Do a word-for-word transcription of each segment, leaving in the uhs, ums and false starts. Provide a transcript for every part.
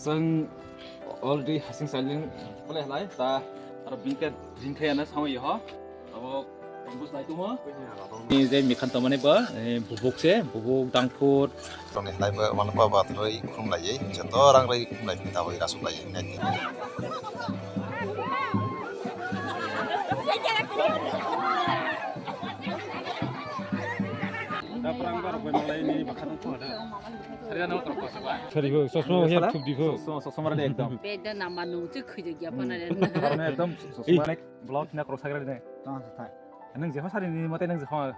Chwng already hasing saling pole halai ta, aro bingke ringkhe ano samai ho. Abo bus nai tumo. Ni je mikhan to mane ba, eh, bubuk se, bubuk dangphut. Toni halai ba, mane ba, ba, twi khum lai, joto rang rai khum lai, ta bai rasuk lai, nai. Da prang ba rok bai malai ni bakhan thong da. Sari ano trok ko sa ba. Sari ho, sosma ho, thup di ho. Sosma, sosma rale ekdom. Beda nama nung chi khuja gya pana re. Karone ekdom sosma nek blog na krok sagra ne. Tang sa thai. Nang je ho sari ni mate nang je ho.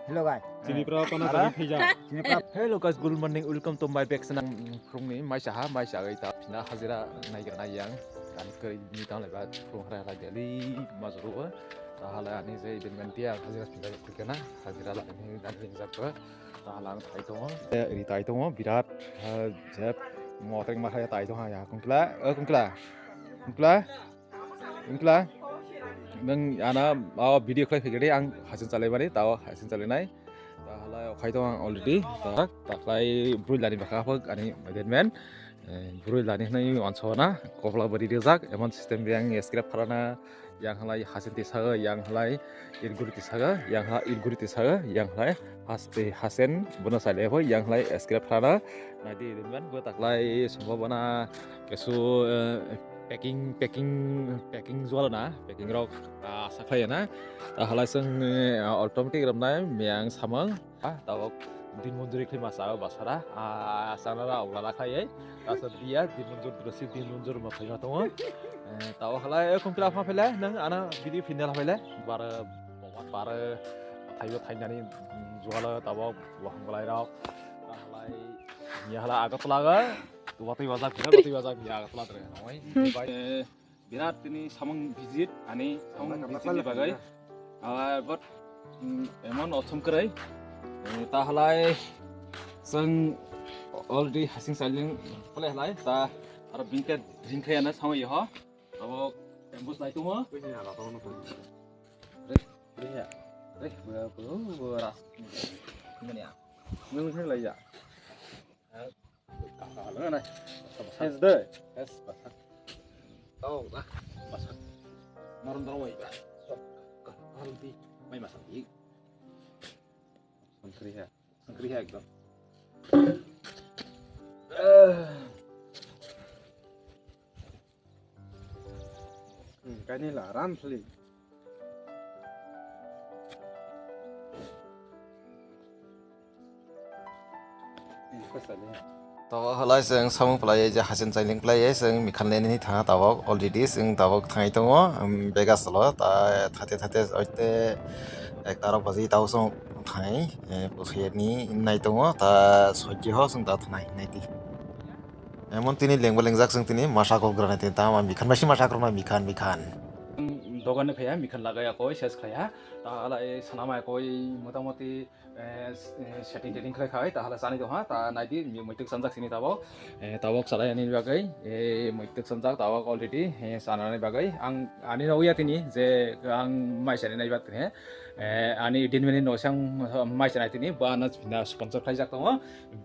Hello guys. Chini pra pana sari thija. Chini pra. Hello guys, good morning. Welcome to my back channel. Phung ni mai saha, mai sagai ta. Pina hajira nai gra nai yang. Ani kari ni tang le ba. Phung hara hara gali majuru. Ta hala ani je event man dia hajira pina kukena. Hajira la ni dan ring jak. Ta hala ang tai tongo. Eh, ri tai tongo. Birat, eh, jeb. Motreng ma hai tai tongo ya. Kungkla, eh, kungkla. Kungkla. Wngkla, nwng ano o video khlai phaikhe ang haising chalaimani, tao haising chalainai. Ta halai okhai tong ang already. Ta, ta khlai brui lani bwkha phak ani maidenmen. Eh, brui lani hwnwi wansukna, kopla bwrwi rijak, emon system bai ang scrap phalana, yang halai hasen tisago, yang halai irguri tisago, yang halai irguri tisago, yang halai has-, eh, hasen bono salai phai, yang halai scrap phalana, naidi rinban bo ta khlai sombhabona kesu, eh, packing, packing, packing jual na, packing rok, ah, asa khlai na. Ta halai chwng, eh, automatic ramnai miyang samung, ah, tabok din monjuri khlai masa basara, ah, sana ra ogla khlai, ta sa dia din monjur drosi din monjur ma khlai ma tongo. Eh, tabo halai, eh, kungkla pha phele, nang ana video final phele, bare, bare, thaibo thainani, mm, jual tabok, wahang belai rok, ta halai, ya halai Agartala ga, Watwi wajak, watwi wajak ya, kla dre. Oi, bai, eh, birat tini samung visit, ani samung visit ni bagai. Ah, but, mm, emon awesome kwrwi. Eh, ta halai, chwng already hasing saling pole halai, ta aro bingke, bingke ano samung ho. Abo, ambus lai tumo. Re, re ya. Re, bo, bo, bo, ras. Mania. Nung thang lai ya. Hes de. Hes basak. Tau da. Basak. Marum dong wai ba. Sok. Ka, marum di. Mai masak di. Sangkri ha. Sangkri ha ekdom. Eh. Hmm, kaini la ram thli. Hmm, pasal ya. Tabok halai chwng samung phlai je hasen chailing phlai chwng mikhan leni thanga tabok already chwng tabok thangai tongo, um, bega salo ta thate thate oite ekta rok baji tabok chwng thangai, eh, bwsai ni nai tongo ta soji ho chwng ta thanai nai di. Emon tini lengba lengjak chwng tini masa kok gra nai tini tama mikhan bai si masa kok na mikhan mikhan. Dogan ni phaiya mikhan lagaya koi ses khaya ta halai sanama koi motamoti eh, s-, eh, setting teting khlai khai, ta hala chani tongha, ta naidi, mi-, muituk sanjak sini tabok. Eh, tabok chalai ani bagwi, eh, muituk sanjak tabok already, eh, chanani bagwi. Ang, ani no uya tini, je ang mai chani nai bat tini, eh, ani din mini no sang mai chanai tini, ba na, na sponsor khlaijak tongo.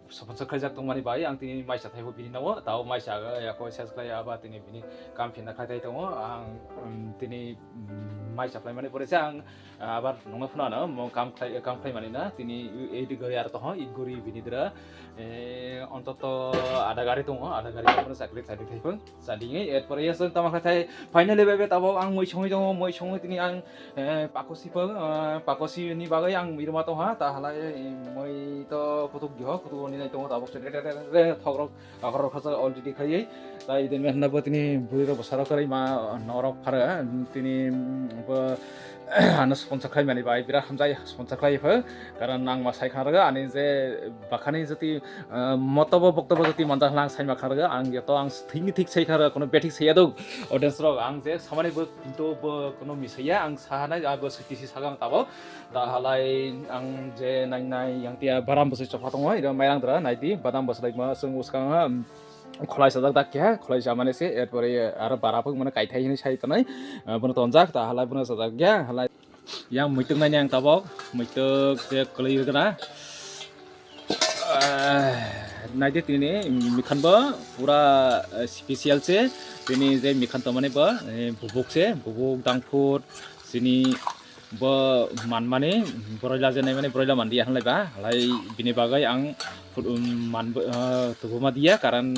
Sponsor khlaijak tongmani bai, ang tini mai chathai bo bini no, tao mai chaga, yako ses khlai aba tini bini kam phinna khai thai tongo. Ang, um, tini, um, mai chaplai mani pore se ang, abar nungma phano ano mo kam khlai, kam khlai mani na, tini e di gari ar toho, i guri bini dra, eh, ontoto ada gari tongo, ada gari tongo, chakri chakri thai phung, chadingi, erpore yasung tama khlai thai, finally bebe tabok ang mui songwi tongo, mui songwi tini ang, eh, pakosi phung, eh, pakosi ni bagwi ang mirma tongha, ta halai, eh, mui to kutuk diho, kutuk ni nai tongo tabok se re re re re thokrok, Akhor rok khasa already khaiwi. Tai den men na bo tini buri rok bwsarok kwrwi ma norok phara, tini, mm, bo, ano sponsor khlai mani bai birat hamjai sponsor khlai pho. Karon ang ma sai khan rwgo ani je bakhani jati, ah, motobo boktobo jati manja hwlang sai ma khan rwgo ang joto ang thik ni thik sai khan rwgo kono bethik sai ya do audience rok ang je samani bo kintu bo kono misaya ang sahanai abo siti si sagang tabo. Ta halai ang je nai nai yang tia baram bwsai chopha tongo, iro mairang dra nai di badam bwsai ma chwng uskang ha, um, kholai sajak dak keha, kholai jamani se, erpore aro bara pok mane kaithai hinwi sai tonai, uh, bono tonjak, ta halai bono sajak ya, halai yang muituk nai ang tabok, muituk je kwlwi rwgna. Ah. Naidi tini mikhan bo pura, eh, special se. Tini je mikhan tongmani bo, eh, bubuk se, bubuk dangphut, sini bo manmani, broila je naimani broila mandiya hinlaiba, halai bini bagwi ang phut-, um, man, eh, tubuma diya, karon,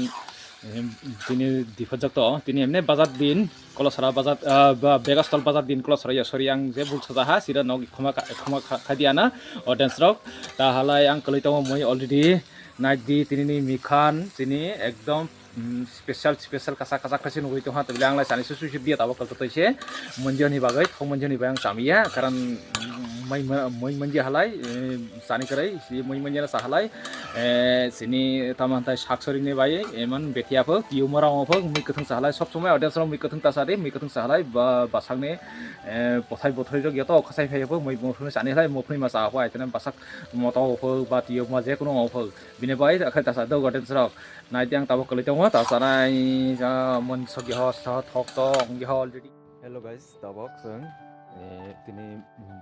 eh, tini dipajak to, tini emne bazar din, Kolosra bazar, ah, ba, Begastol bazar din Kolosra ya, sorry, ang je bul sajaha, sira nog khoma kha-, khoma kha-, khadiya na, audience rok. Ta halai ang kwlwi tongo moi already, naidi tini ni mikhan, tini ekdom, mm, special, special kasa, kasa khaisi nugwi tongha, tabile ang lai sani susu sip diya tabo kalto toise, monjoni bagwi, thok monjoni bagwi ang chamiya, karon, mm, moi, moi monji halai, eh, sani kwrwi, si moi monji na sa halai, Eh, sini tamo tai sak sori ni bai, eman betia phok, tiyuma rong phok, mui kwthwng sa halai, sob somoi audience rok mui kwthwng ta sa di, mui kwthwng sa halai, ba, basakni, eh, bothai bothai rok joto khasai phai phok, mui bothai sani halai, mophnwi ma sa phok, aitene basak moto phok, ba tiyuma je kuno phok, bini bai akhai ta sa do audience rok, nai tiang tabo kwlwi tongo, ta sa nai, ja, mon sogya ho, sa thok to, ongya ho already. Hello guys, tabok chwng, eh, tini, mm,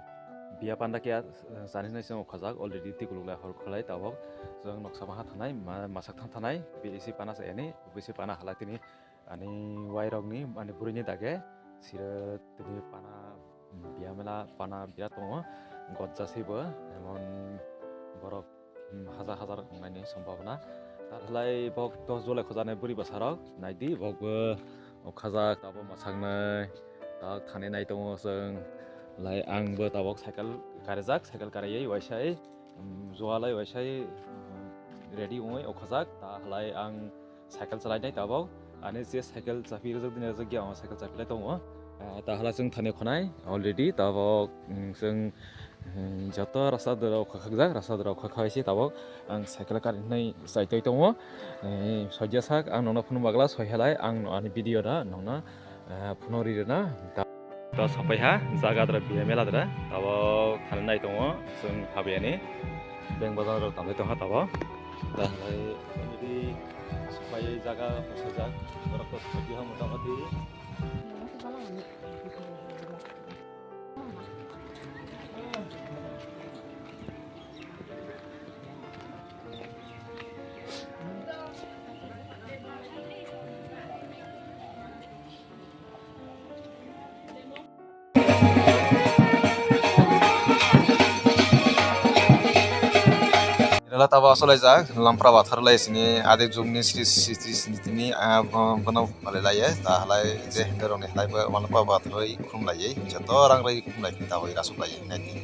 biya panda khe, eh, chani hinwi chwng khajak already twi kuluk lai hor kholai tabok chwng noksa baha thanai ma-, masak thang thanai B S C pana sa yani, B S C pana halai tini ani wairokni ani bwrwini dage sira tini pana, mm, biya mela pana biya tongo gotja sebo emon borok Hmm, hajar hajar wngnaini sombhabona. Ta khlai bok dos July khojani bwrwi bwsarok naidi, bokbo khajak tabok mwsaknai, tabok thani nai tongo chwng. Lai angbo tabok cycle karijak, cycle kariwi waisai, hmm, jualai waisai, hmm, ready wngwi okhajak. Ta khlai ang cycle chalainai tabok, ani je cycle chapi rwjak dini rwjak ya, ang cycle chapi lai tongo. Ah, ta hala chwng thani khonai already, tabok, mm, chwng, mm, joto rasta dwrok khakjak, rasta dwrok khakha se tabok ang cycle kari hinwi chaitoi tongo. Eh, soija sak ang nokno phunuk bagla soi halai ang ani video da nokno, ah, phunuk ri rwna. Ta, ta sapai ha jaga dra biya mela dra tabok thani nai tongo chwng phabiani. Beng bazar rok tangwi tongkha tabok. Tei already supai jaga bwsajak, borok to supai ha mota moti. Rela tabo asolaijak, Lampra Bathar lai sini adik jugni sri sri sri sini tini, ah, bo-, bono balai laiye, ta halai je hende rokni halai bo Lampra Bathar lai khum laiye, joto rang rai khum lai tini tabo ira suk laiye, nai tini.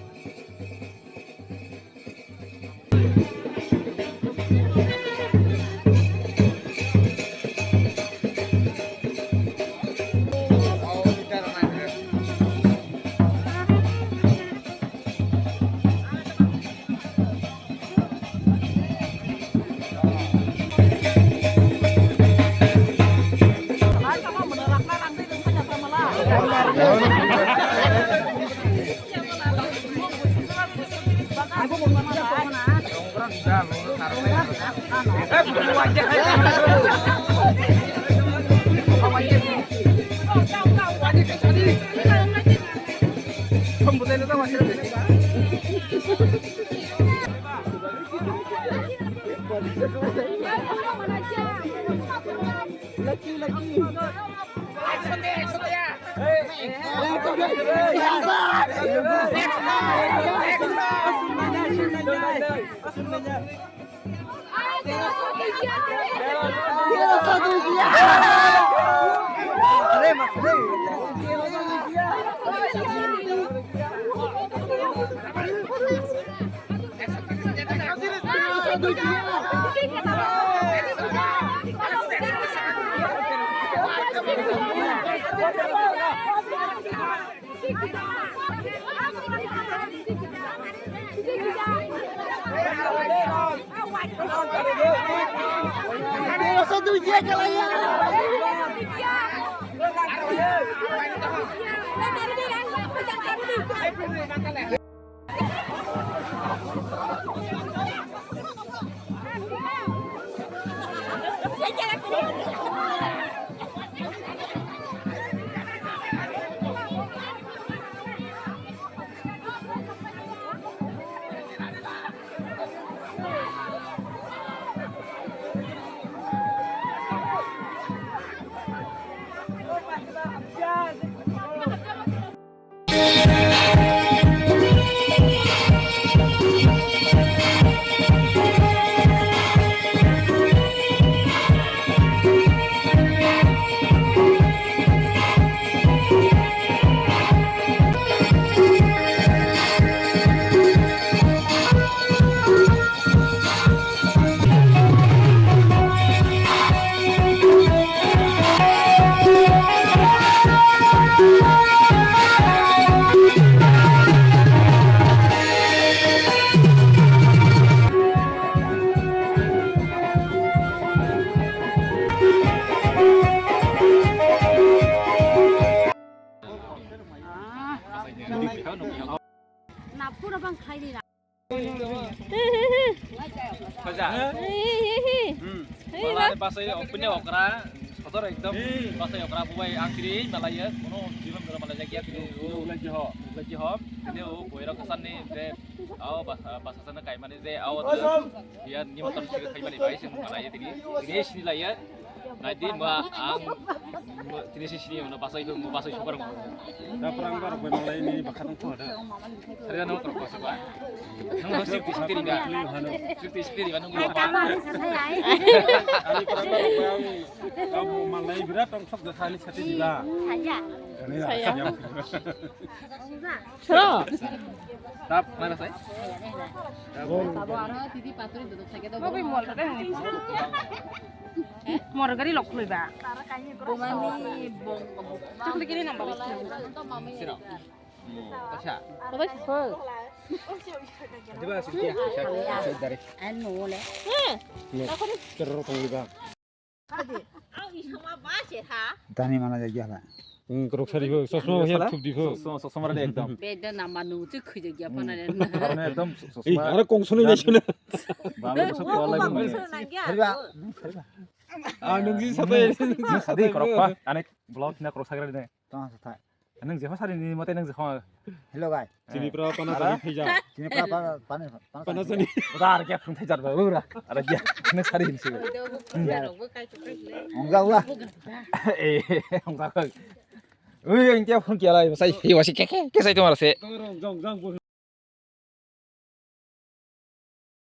Lucky, lucky. Hey, hey, hey, hey. Hmm. Hey, Bala ba. Basai opine okra, sodor ekdom. Hey. Basai okra bubai ang kiri malaiya, kono jibon koro malai lagi aku. Ulai jiho. Ulai jiho. Ini o boira kosan ni de, au bas-, basa sana kai mani de, au de. Dia ni motor sih kai mani bai sih malaiya tini. Ini sini laiya. Nai di ma ang tini sih sini mana basai itu, basai super. Daprang bar bai malai ni bakatang ko ada. Hari anu terus apa? Nung sih sih tiri ba. Sih sih tiri ba nung. Ani kurang baru bayang. Kamu malai berat dong sok datang ini satu juga. Saya. Ini saya. Tap mana saya? Mor gari lok khuloi ba. Chakli kiri nang ba. Sira. Acha. Kobai sasol. Diba sini ya. Saya dari. Anu le. Terus tong diba. Tani mana jagi hala. Hmm, krok sari ho, sosma ho, ya thup di ho. Sosma, sosma rade ekdom. Beda nama nung cik khuja gya pana le. Karena ekdom sosma. Ih, ara kong suni le suni. Bang sosma lai bang. Sariba, sariba. Ah, nung ji sate. Nung sate krok pa, ane blog na krok sagra de. Tong sa thai. Nung jeha sari ni mate nung jeha. Hello guys. Chini pra pana sani thaija. Chini pra pana pana pana pana sani. Uda ar kya phung thajar ba ura. Ara kya nung sari hin si. Ongga ua. Eh, ongga ko. Ui, ang kya phung kya lai sai. Hi wasi ke ke ke sai tumar se.